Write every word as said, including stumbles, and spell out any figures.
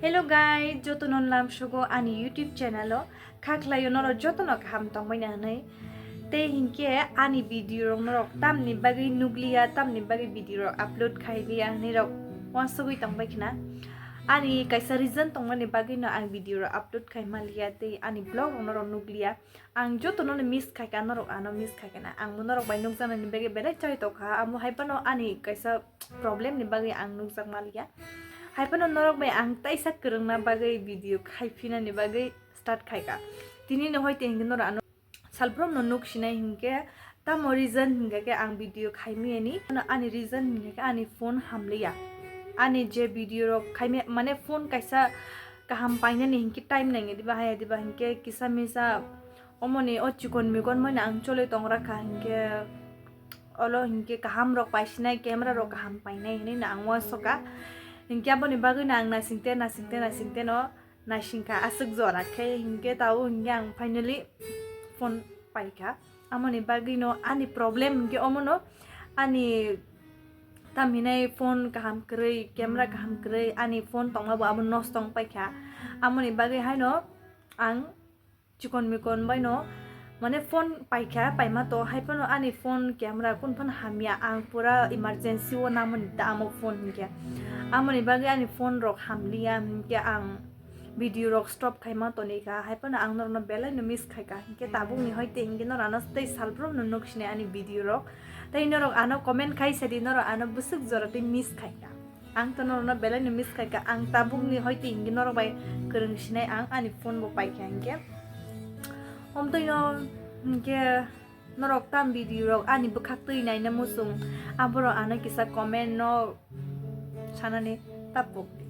Hello guys, jotono lamsogo ani YouTube channel o. Kha khlaio norok jotono kaham tongbaina hwnwi. Tei hinkhe ani video rok norok tamni bagwi nukliya, tamni bagwi video rok upload khailiya hwnwi rok uansugwi tongbai khna. Ani kaisa reason tongmani bagwino ang video rok upload khaima liya tei ani vlog rok norok nukliya. Ang jotono miss khaikha, norok ano miss khaikha na. Ang bo norok bai nukjaknani bagwi belai chai tongkha. Amo hai phano ani kaisa problem ni bagwi ang nukjak maliya. Hai phano norok bai ang taisa kwrwngna bagwi video khai phinani bagwi start khaikha. Tini no hoite hinkhe norok ano salbromno nuk sinai hinkhe tamo reason hinkhe khe ang video khaimaya ni. Ano ani reason hinkhe khe ani phone hamliya. Ani je video rok khaimaya mane phone kaisa kaham painani hinkhe time nangya diba haya diba hinkhe kisa misa omoni o chikon mikon mano ang choli tong rakha hinkhe olo hinkhe kaham rok paisinai camera rok kaham painai hinwi no ang uansukha. Hinkhe aboni bagwi no ang naisingte naisingte naisingte no naisingkha aswk jora khe hinkhe tabuk hinkhe ang finally phone paikha. Amoni bagwi no ani problem hinkhe omono ani tamhinai phone kaham kwrwi camera kaham kwrwi ani phone tongma bo abo nosto wng paikha. Amoni bagwi haino ang chikon mikon baino mane phone paikha, paima to hai phano ani phone camera kun phano hamya, ang pura emergency o nangmani ta amo phone hinkhe. Amoni bagwi ani phone rok hamliya hinkhe ang video rok stop khaima tonikha, hai phano ang norokno belai no miss khaikha hinkhe tabukni hoite hinkhe norano tei salbromno nuk sinai ani video rok. Tei norok ano comment khai sadi norok ano bwswk jora tei miss khaikha. Ang to norokno belai no miss khaikha, ang tabukni hoite hinkhe norok bai kwrwng sinai ang ani phone bo paikha hinkhe. Omtwino hinkhe norok tam video rok ani bwkhak twi naina muchung aborok ano kisa comment no sanani tapuk di.